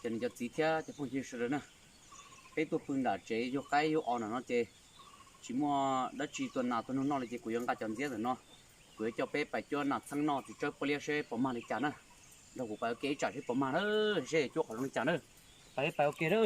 Nws cov txiv thiab cov phooj ywg sawv daws na, peb tuaj pw nram tsev yug qaib yug os nram no ces tsis muaj dab tsi tua nas tua noog noj li ces kuv yuav nqa cov ntxiab ntawm no, kuv yuav coj peb pais cuab nas txheeb noj txiv tsawb poj liab seb puas mag li cas na. Nrog kuv pais ua ke ib tsam seb puas mag na, seb cuab qhov zoo li cas na. Pais pais ua ke na.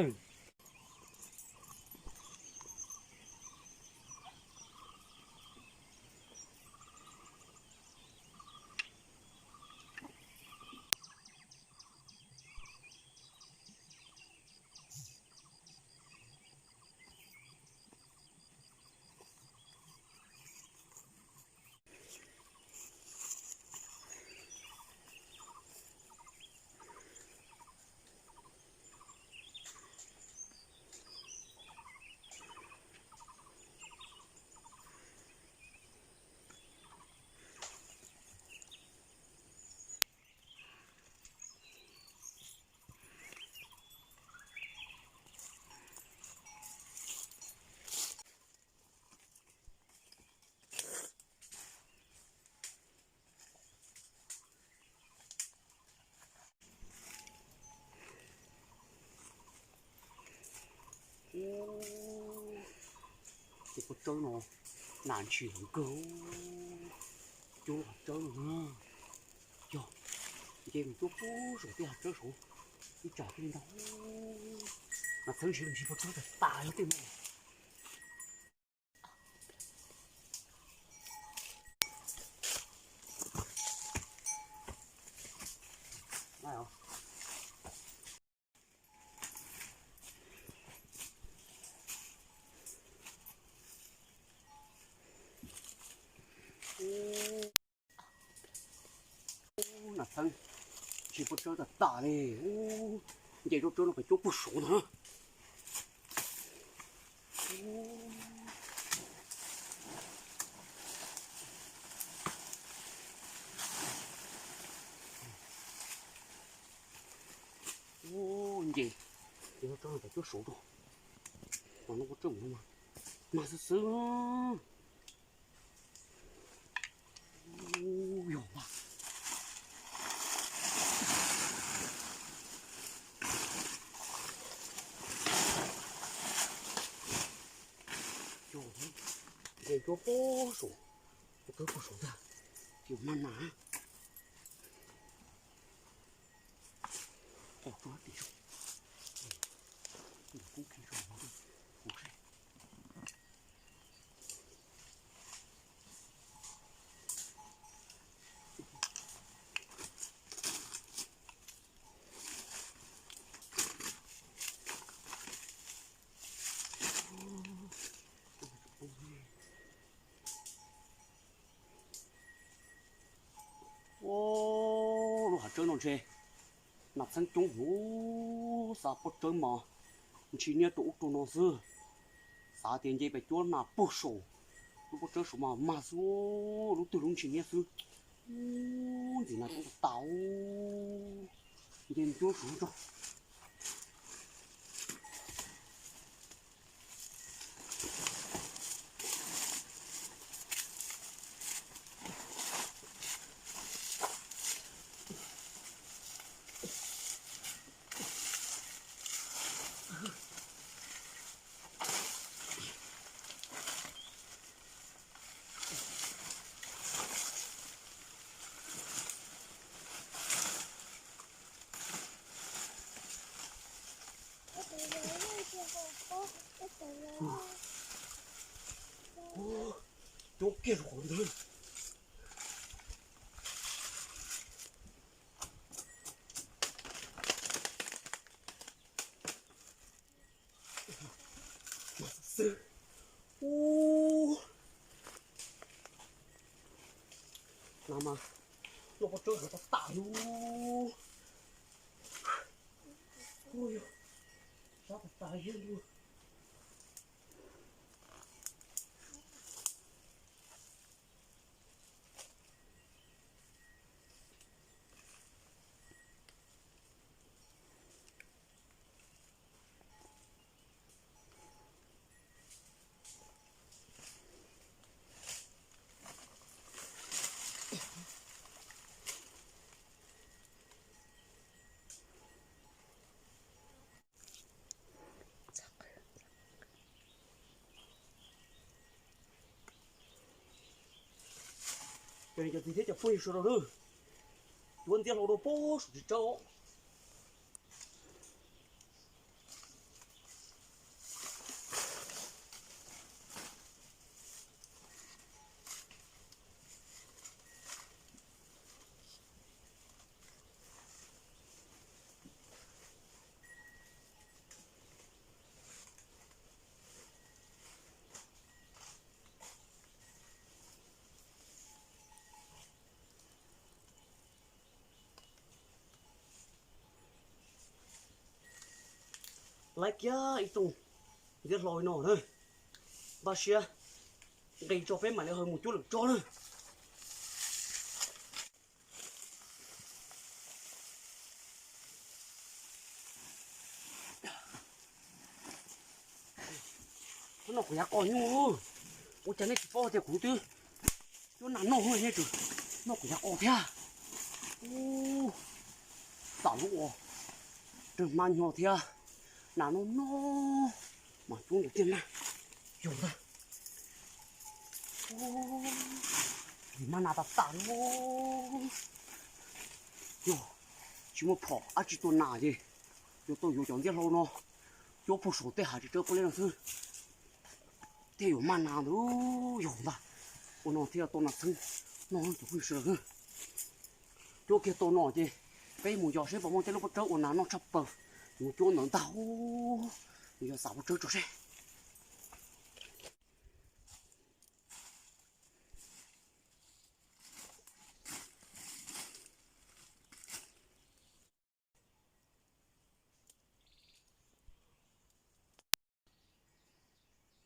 Ces pob tsawb no nas ntshis heev kawg, cuab lub hav tsawb no na. Yog, nce mus cuab puag saum tej hav tsawb saud, ib tsam thiaj li ntau. Nas txheeb ntshis ntshis pob tsawb tas tas li tej no. Nas txheeb ntshis pob tsawb tas tas li. Nce lub tsawb no pem cuab puag saud ntag. Nce, nce lub tsawb no pem cuab saud rau. Mas lub pob tsawb mus no mas mag xwb xwb. Yog mas, yog, nce cuab puag saud, cuab puag saud ntag, ces mag nas. Qos rau tim saum, ntawm kub khi saum no, kuv saib. Ua, lub hav tsawb no ntshe nas txheeb coob huv, xav pob tsawb mas ntshis niab rau ub rau no xwb. Xav tias nce pem cuab nas puag saum, lub pob tsawb saud mas mag xwb, lub twg lub ntshis niab xwb. Ub, ntxim nas coob tas tas. Nce mus cuab saud tso. Cuab kiag rau qhov ntawd. Xwb. Ub. No mas, no pob tsawb hov tas tas li. Ub, sab tas tas li. Cov txiv thiab cov phooj ywg sawv daws na, cuab ntxiab hlau rau pem saum tsev tsawb os. Laib kiag ib rooj ntxiab hlau li no na, npaj siab nqis tso peb mam li haws mus cuab lwm tsob na. Noj kuv yav qos nyuj, ua cas nej tsis paub tias kuv twb cuab nas noj nej tseem noj kuv yav qos thiab. Ub, tam lub ua rag hmab nyo thiab, nas noj noj mas cuab ntawd tiag na. Yog ntag, mas nas tas tas li. Yog tsis muaj phom dab tsi tua nas ces yuav tau yuav cov ntxiab hlau no cuab puag saum tej hav tsev tsawb puag lej no xwb thiaj yuav maj nas ntag. Yog ntag, ua no thiaj tau nas txheeb noj cov phooj ywg sawv daws. Cuab kiag tau no ces peb mus yos seb puas muaj tej lub pob tsawb ua nas noj tshaj plaws, mus cuab ntawd ntag. Mus yos xam pob tsawb tso seb.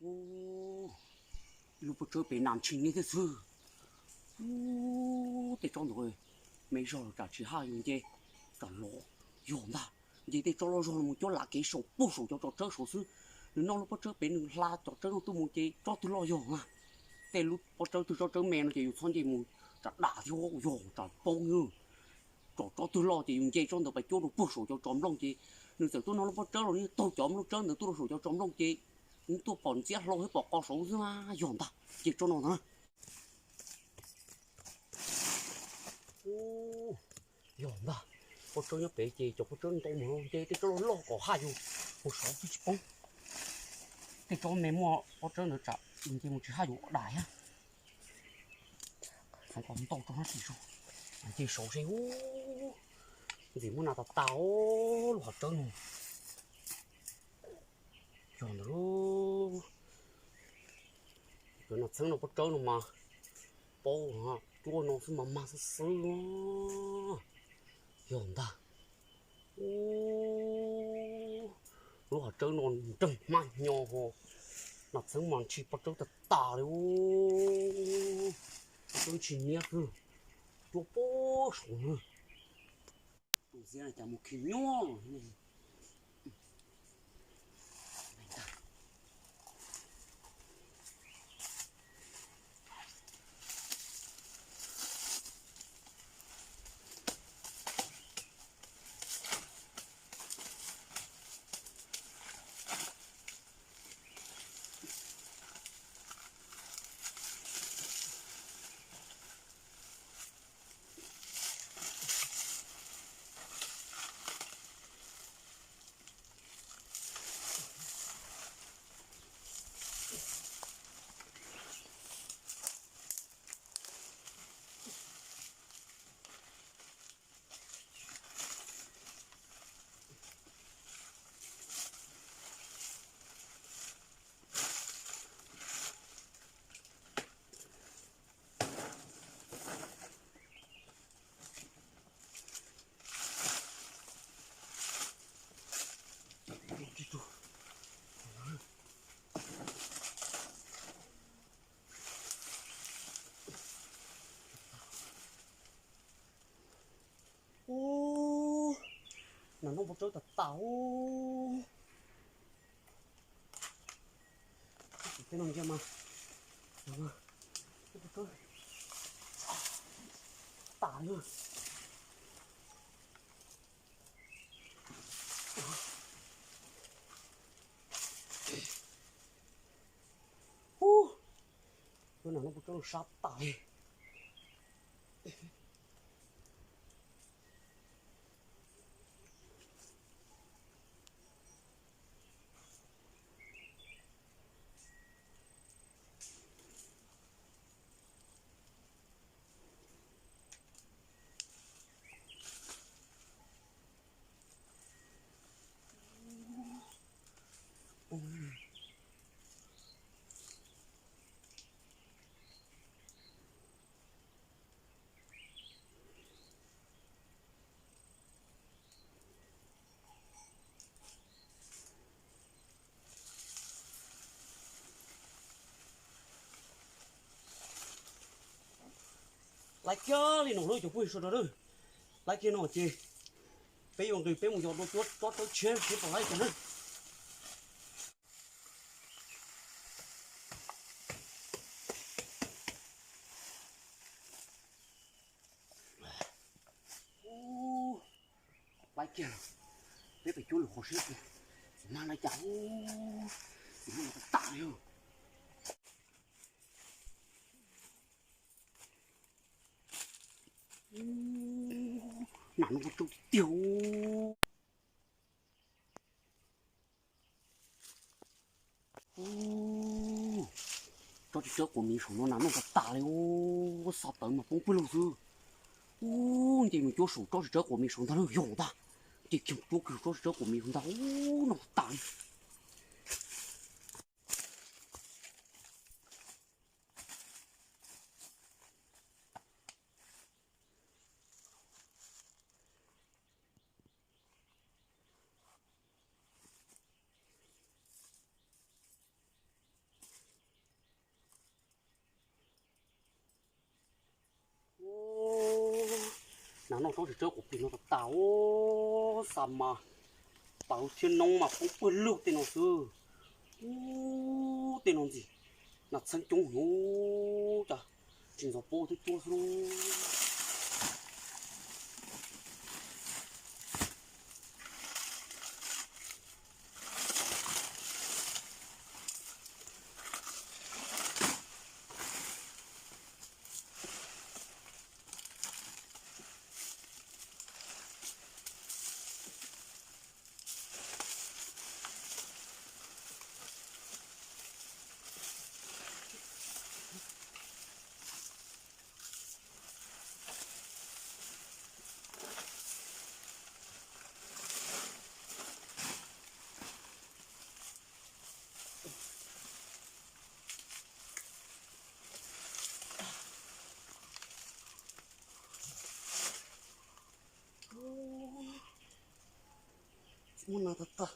Ub, ib lub pob tsawb pem nas ntshis niaj thiab xwb. Ub, tej tsob ntawd me zog los tsam tsis haj yus nce tsam los. Yog ntag, nce tej tsob loj zog los mus cuab lam kev saum puag saum cov tsos tsawb saud xwb. Nws noj lub pob tsawb pem nws hla cov tsawb no tuaj mus ces tsob twg loj yog na. Tej lub pob tsawb twg tsob tsawb me no ces yus txhob nce mus tsam dam thiab yog tsam poob. Tsom tsob twg loj ces yus nce tsob ntawd pais cuab rau puag saum cov tsos nplooj ces nws txawm tuaj noj lub pob tsawb los nws taug cov nplooj tsawb ntawd tuaj rau saum cov tsos nplooj ces nws tuaj pom ntxiab hlau thiab pom qos saud xwb mas yog ntag. Ces tsob no ntag. Yog ntag, pob tsawb nyob pem ces cov pob tsawb ntau mus nce tej tsob loj loj kom haj yus mus saud twb tsis poob. Tej tsob me muaj pob tsawb ntawd tsam nce mus tsis haj yus dam thiab. Ntau tsob hab tsis zoo, nce saud seb. Ntxim muaj nas tas tas lub hav tsawb no. Yog ntag, cov nas txheeb no pob tsawb no mas paub cuab no xwb mas mag xwb xwb. Yog ntag, lub hav tsawb no nreeg hmab nyo ho, nas txheeb mas ntshis pob tsawb tag tas li. Pob tsawb ntshis niab kawg, cuab puag saud na. Tus xiab no cas mus khi nyuaj los. Ub, nas noj pob tsawb tas tas ub. Tej no ntsia mas, pob tsawb tas li. Ub, cov nas noj pob tsawb no sab tas li. Laib kiag li no lawm cov phooj ywg sawv daws, laib kiag no ces peb yuav nqis peb mus yos dua tsob tsawb tshiab seb puas laib kiag na. Laib kiag, peb pem cuab lwm qhov seb txiv hmab laib cas, txiv hmab tas tas li. Nas no kuj tsawg tiag. Tsob tsawb quav mis saum no nas noj tas tas li, xav tawv mas poob pawg lug xwb. Ub, nce mus cuab saum tsob tsawb quav mis saum ntag, yog ntag. Nce kiag cuab kiag tsob tsawb quav mis saum ntag, ub, noj tas li. Nas noj tsob tsawb quav mis no tas tas, ub, xav mas tawv thiab noob mas poob pawg lug tej no xwb. Ub, tej no ntxim nas txheeb coob heev, cas tsis ntxov poob twb cuab xwb. Muaj nas tag tag.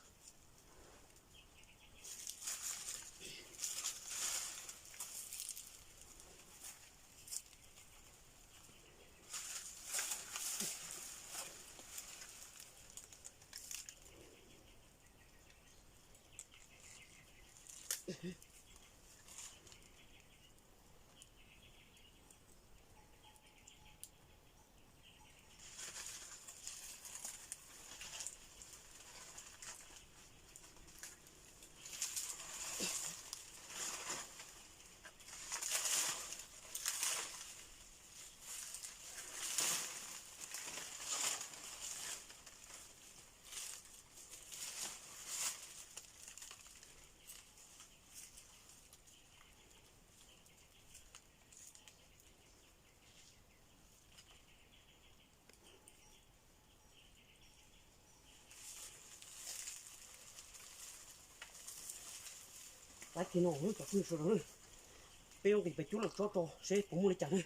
Laib kiag no cov phooj ywg sawv daws, peb yuav nqis pem cuab lwm tsob tso seb puas muaj li cas na.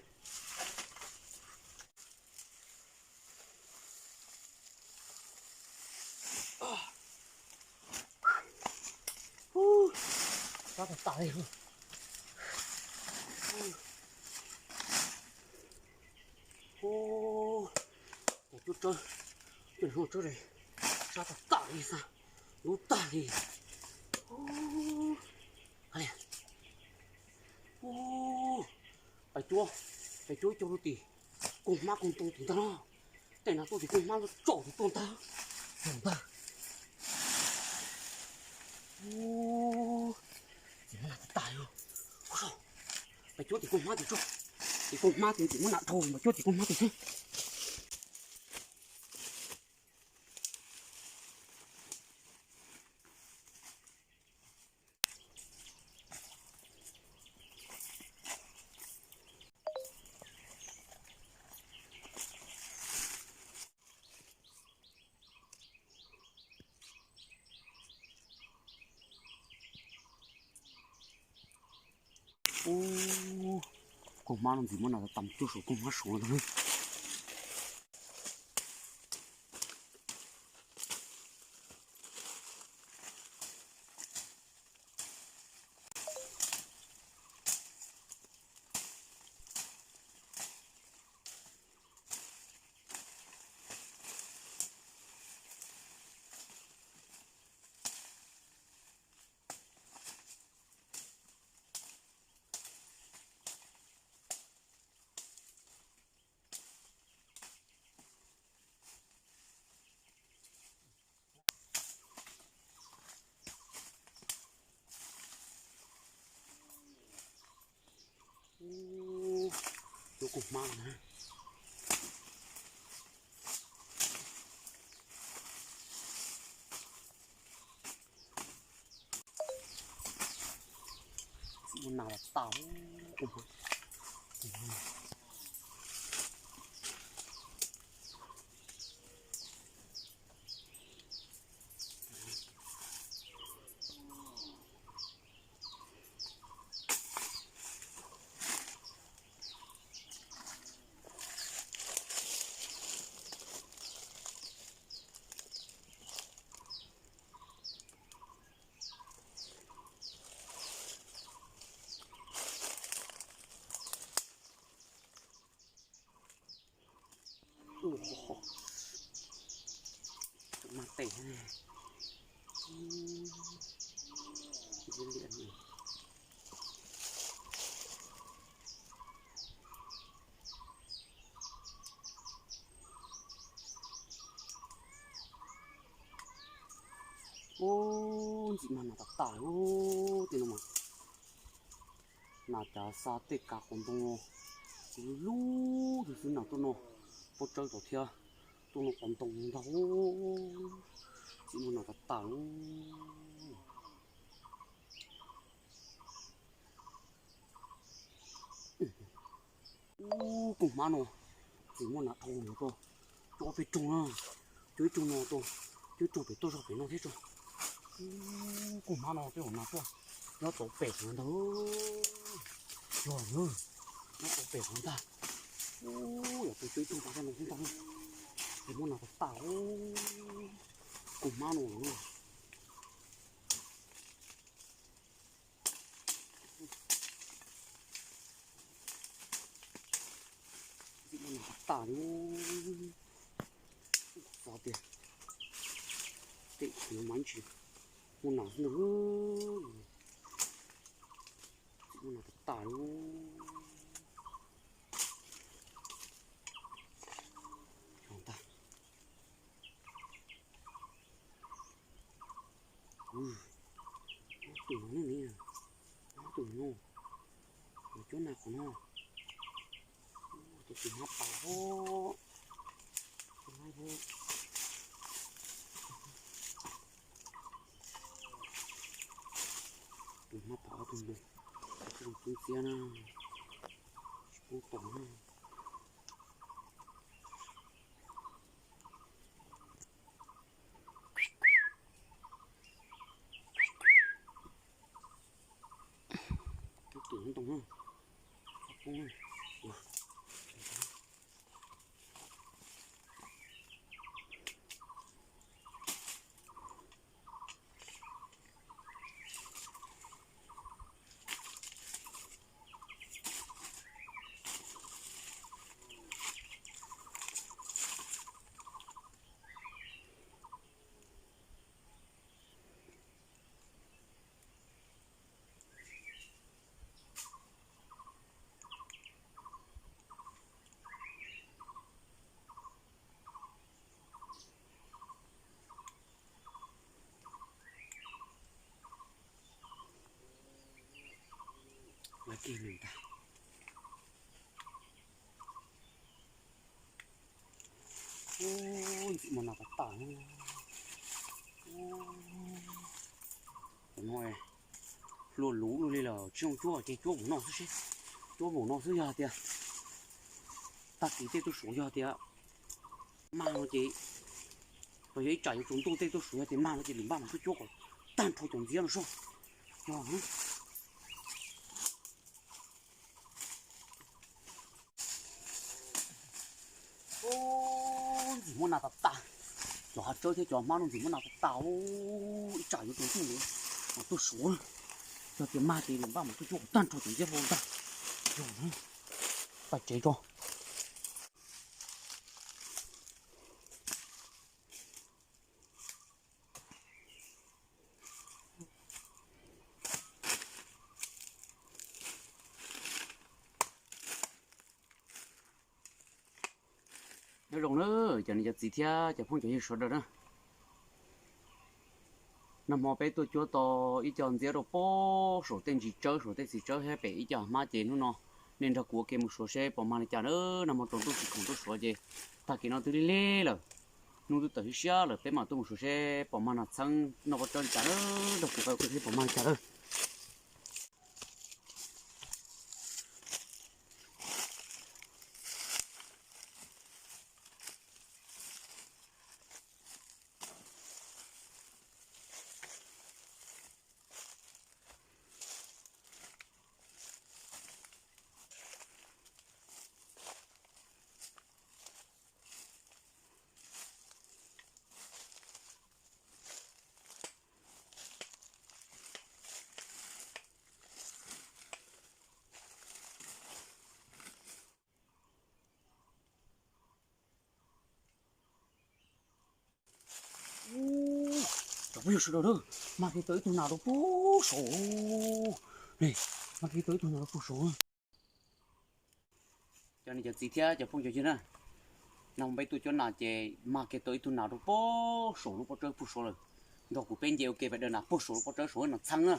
Sab tas tas li. Cov cuab tsawb, cuab tsawb sab tas tas li xwb, lub tag li. Pais cuab, pais cuab cog rau tim koog hmab koog ntoo tim ntag no. Tej no tuaj tim koog hmab tsaus tim tuaj ntag. Yog ntag. Txiv hmab nas tas tas li. Pais cuab tim koog hmab tim tso. Txiv kaus hmab tus, txiv muaj nam dhau mas cuab txiv kaus hmab tus xwb. Ub, kaus hmab no ntxim muab nas tas tas cuab saum kaus hmab saud no ntag. Ub, cuab kaus hmab na. Txiv muaj nas tas tas. Ua, tus mas tes ne. Ib liam ne. Ub, ntxim mas nas tas tas li tej no mas. Nas cav xa tej kav qhov ntoo no, kuv lub lub tus xwb nas tuaj no, pob tsawb tom thiab, tuaj no qhov ntoo ntag. Ntxim mas nas tas tas li. Ub, kaus hmab no, txiv muaj nas dhau no tuaj, cuab peb rooj na, cuab ib rooj no tuaj, cuab ib rooj pem tuaj zog pem no thiab tso. Ub, kaus hmab no tej zaum nas tuaj nyob tau pem qhov ntag. Yog na, nyob tau pem qhov ntag. Ub, yog tus cuab ib rooj tas zog no xwb ntag. Txiv muaj nas tas tas, kaus hmab no. Ntxim muaj nas tas tas li. Xav tias tej no mas tsis muaj nas xwb ntag. Ntxim muaj nas tas tas li. Los ntag. Ob tug no ne, ob tug no, cuab nas qhov no, tus tus hmab pam os, tus hmab os, tus hmab pam ob tug ntawd, tus ntxiab na, tsis pub tom na. Tus ntoo na, poob na. Ua kiag nws ntag. Ub, ntxim muaj nas tas tas. Ub, hlua luv luaj li lawm, tsis zoo cuab ces cuab mus no xwb seb. Cuab mus no xwb, yog tias tag kis tej tuaj suav yog tias mag no ces, los yog ib tsam yuav tsaus ntuj tej tuaj suav yog tias mag no ces lwm npaj mas tuaj cuab kom tag nrho cov ntxiab no soj. Yog ntxim muaj nas tas tas, cov hav tsawb thiab cov hmab no ntxim muaj nas tas tas, ib tsam yuav tsaus ntuj lawm mas tuaj suav. Yog tias mag ces lwm npaj mas tuaj cuab kom tag nrho cov ntxiab hlo ntag. Yog, pais tsev tso. Nyob zoo na, cov niam cov txiv thiab cov phooj cov ywg sawv daws na. Nag hmo peb tuaj cuab tau ib co ntxiab rau pob saum tej ntsis tsawb, saum tej txiv tsawb thiab pem ib co hmab ces hnub no nej nrog kuv ua ke mus suav seb puas mag li cas na. Nag hmo tsaus ntuj tsis khoom tuaj suav ces tag kis no twb lig lig lawm, hnub twb tawm siab siab lawm, peb mam tuaj mus suav seb puas mag nas txheeb noj pob tsawb li cas na. Nrog kuv ua ke seb puas mag li cas na. Cov phooj ywg sawv daws na, mag kiag tau ib tug nas rau puag saud. Mag kiag tau ib tug nas rau puag saud. Cov niam cov txiv thiab cov phooj cov ywg na, nag hmo peb tuaj cuab nas ces mag kiag tau ib tug nas rau puag saum lub pob tsawb puag saud lawm. Nrog kuv peb nce ua ke pais daws nas puag saum lub pob tsawb saud nas txheeb na.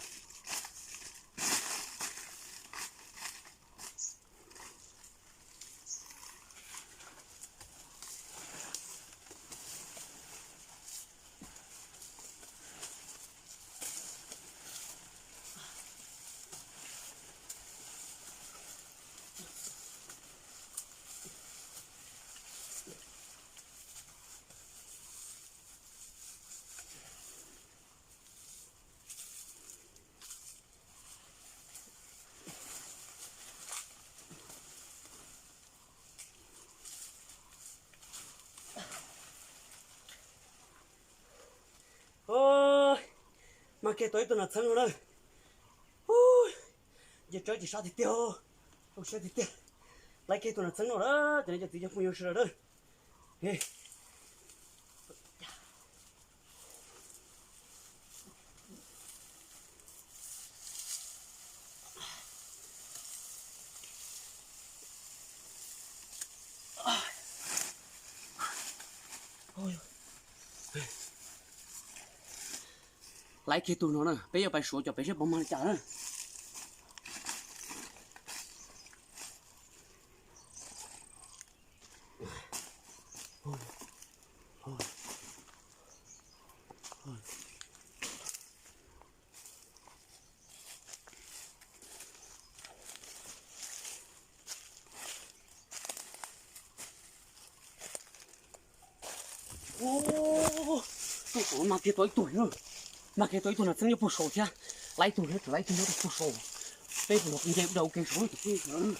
Mag kiag tau ib tug nas txheeb no na. Nce tsawb ces sab tiag tiag, tu siab tiag tiag. Laib kiag tus nas txheeb no na, cov niam cov txiv cov phooj ywg sawv daws na. Laib kiag tus no na, peb yuav pais suav cov pem seb puas mag li cas na. Puag saud mag kiag tau ib tug, mag kiag tau ib tug nas txeeb nyob puag saud thiab. Laib ib tug thiab, laib ib tug nyob rau puag saud. Peb puag no nce ua dau ua ke saud tus phooj ywg sawv daws.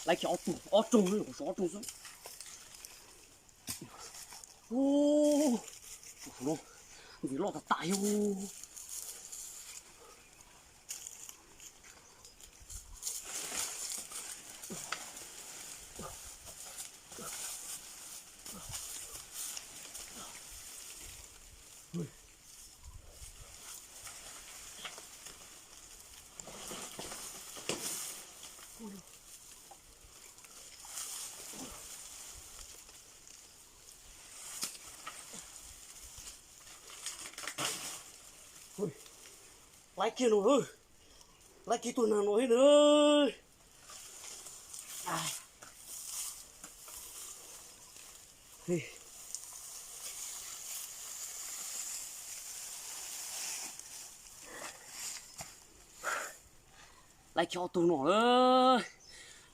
Laib kiag ob tug, ob rooj, saud ob rooj xwb. Tus saud no ntxim loj tas tas yog. Laib kiag no, laib kiag tus nas no thiab na. Laiv kiag ob tug no lawm.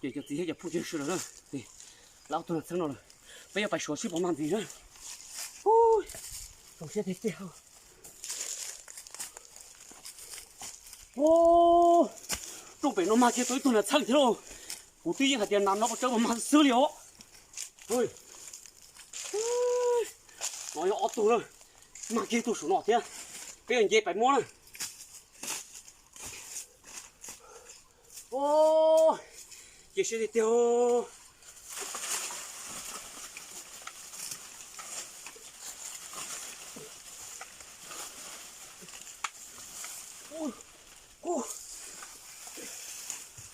Ces cov txiv thiab cov phooj ywg sawv daws na, laiv ob tug nas txheeb no lawm. Peb yuav pais suav seb puas mag ntxiv na. Zoo siab tiag tiag. Rooj pem no mag kiag tau ib tug nas txheeb thiab lauj. Kuv twb yeej hais tias nas no pob tsawb mas mag xwb li os. No yog ob tug na, mag kiag tug saum no thiab. Peb yuav nce pais muab na. Cia siab tiag tiag.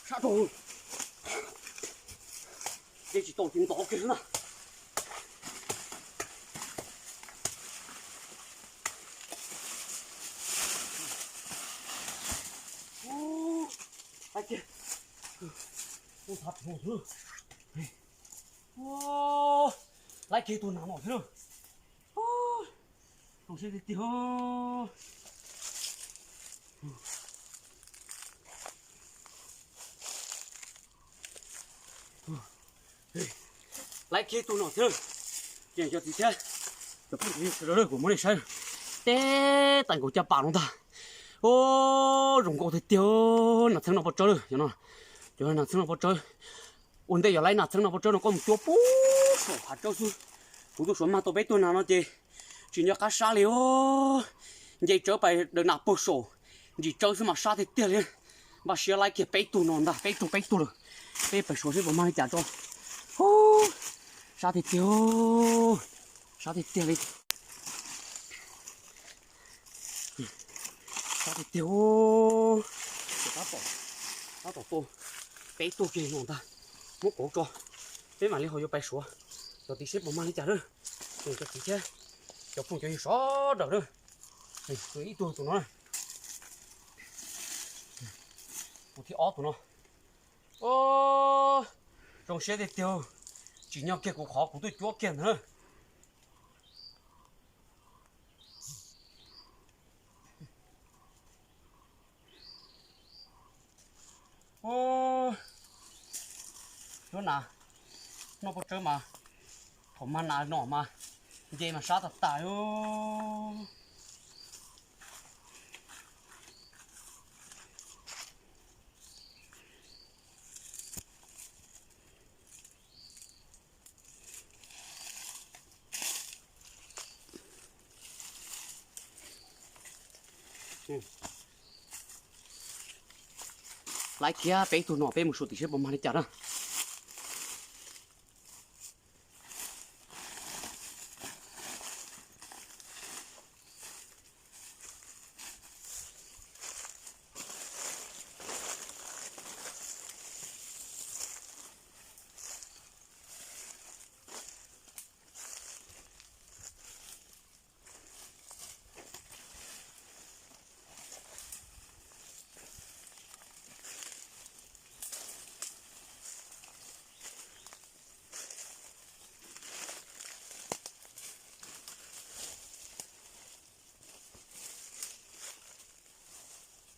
Sab rau, nce tsis tau ces ntov kiag na. Laiv kiag tus nas no thiab. Zoo siab tiag tiag. Laiv kiag tus no thiab. Ces cov txiv thiab cov phooj ywg sawv daws, kuv muab nej saib teb tais nkaus caj pas no ntag. Zoo nkauj tiag tiag. Nas txheeb noj pob tsawb lawm. Cov nas txheeb noj pob tsawb, ua ntej yog laiv nas txheeb noj pob tsawb no koj mus cuab puag saum hav tsawb xwb. Kuv tuaj suav mag tau peb tug nas no ces tsis nco qab sab li os. Nce tsawb pais daws nas puag saum ntsis tsawb xwb mas sab tiag tiag li. Npaj siab laiv kiag peb tug no ntag, peb tug peb tug lawm. Peb pais suav seb puas mag li cas tso. Sab tiag tiag. Sab tiag tiag li. Sab tiag tiag. Tab tom, tab tom tua peb tug kiag no ntag. Muab pauv tso, peb mam li ho yuav pais suav cov tid seb puas mag li cas na. Cov tid thiab cov phooj cov ywg sawv daws na. Ib tug tus no, tus thib ob tus no. Zoo siab tiag tiag. Tsim nyog kiag kuv qhov kuv tuaj cuab kiag ntag na. Cuab nas noj pob tsawb mas, thaum mag nas no mas nce mas sab tas tas. Laiv kiag peb tug no peb mus suav tim seb puas mag li cas na.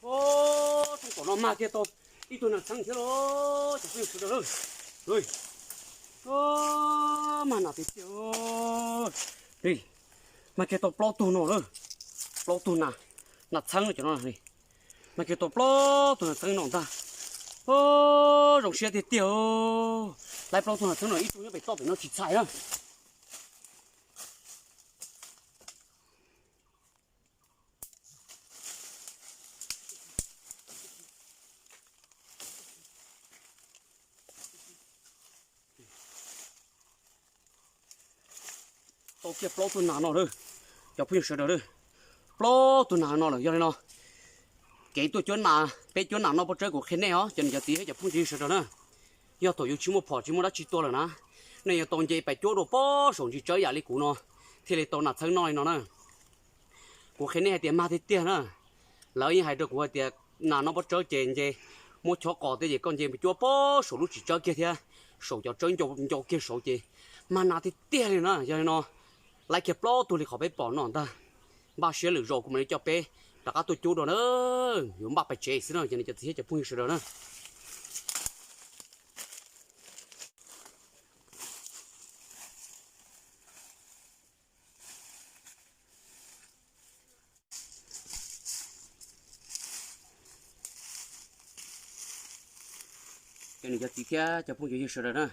Rooj tom no mag kiag tau ib tug nas txheeb thiab lauj, cov phooj ywg sawv daws. Mag nas tiag tiag. Mag kiag tau plaub tug no lawm, plaub tug nas, nas txheeb cov no. Mag kiag tau plaub tug nas txheeb no ntag. Zoo siab tiag tiag. Laiv plaub tug nas txheeb no ib tug nyob pem toj pem no tsis txhais na. Tau kiag plaub tug nas no lawm, cov phooj ywg sawv daws. Plaub tug nas no lawm. Yog li no, kev tuaj cuab nas, peb cuab nas noj pob tsawb kuv qhia nej os, cov niam cov txiv thiab cov phooj cov ywg sawv daws na. Yog thaum yus tsis muaj phom tsis muaj dab tsi tua lawm na, nej yuav tau nce pais cuab dua pob saum ntsis tsawb yam li kuv no thiaj li tau nas txheeb noj li no na. Kuv qhia nej hais tias mag tiag tiag na. Lawv yeej hais rau kuv hais tias nas noj pob tsawb ces nce, muab chob qos tej ces koj nce cuab pob saum lub tsis tsawb kiag thiab saum cov tsawb ncau kiag saud ces Mas nas tiag tiag li na, yog li no laiv kiag plaub tug li qhov peb pom no ntag. Npaj siab lwm zaus kuv mam li coj peb rov qab tuaj cuab dua na. Yuav npaj pais tsev xwb na, cov niam cov txiv thiab cov phooj ywg sawv daws na. Cov niam cov txiv thiab cov phooj cov ywg sawv daws na,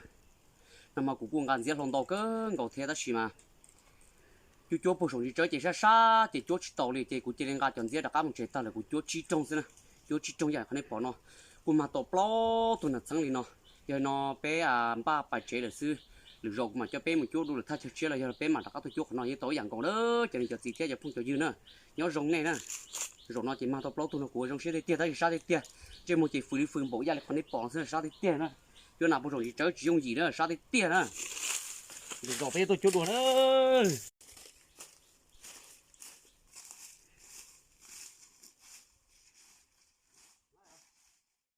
no mas kuv kuj nqa ntxiab hlau ntau kawg nkaus thiab tab sis mas cuab cuab puag saum ntsis tsawb ces sab sab ces cuab tsis tau li ces kuv cia li nqa cov ntxiab rov qab mus tsev tag lawm. Kuv cuab tsib rooj xwb na, cuab tsib rooj yam qhov nej pom no. Kuj mag tau plaub tug nas txheeb li no. Yog no peb npaj pais tsev lawm xwb, lwm zaus kuv mam coj peb mus cuab dua lwm thaj chaw tshiab los yog peb mam rov qab tuaj cuab qhov no yeej tau ib yam nkaus na. Cov niam cov txiv thiab cov phooj cov ywg na, nyob zoo nej na. Zaum no ces mag tau plaub tug no kuv ua zoo siab tiag tiag tab sis sab tiag tiag. Ntsej muag ces fws li fws npaum ib yam li qhov nej pom xwb, sab tiag tiag na. Cuab nas puag saum ntsis tsawb tsis yooj yim na, sab tiag tiag na. Lwm zaus peb tuaj cuab dua na.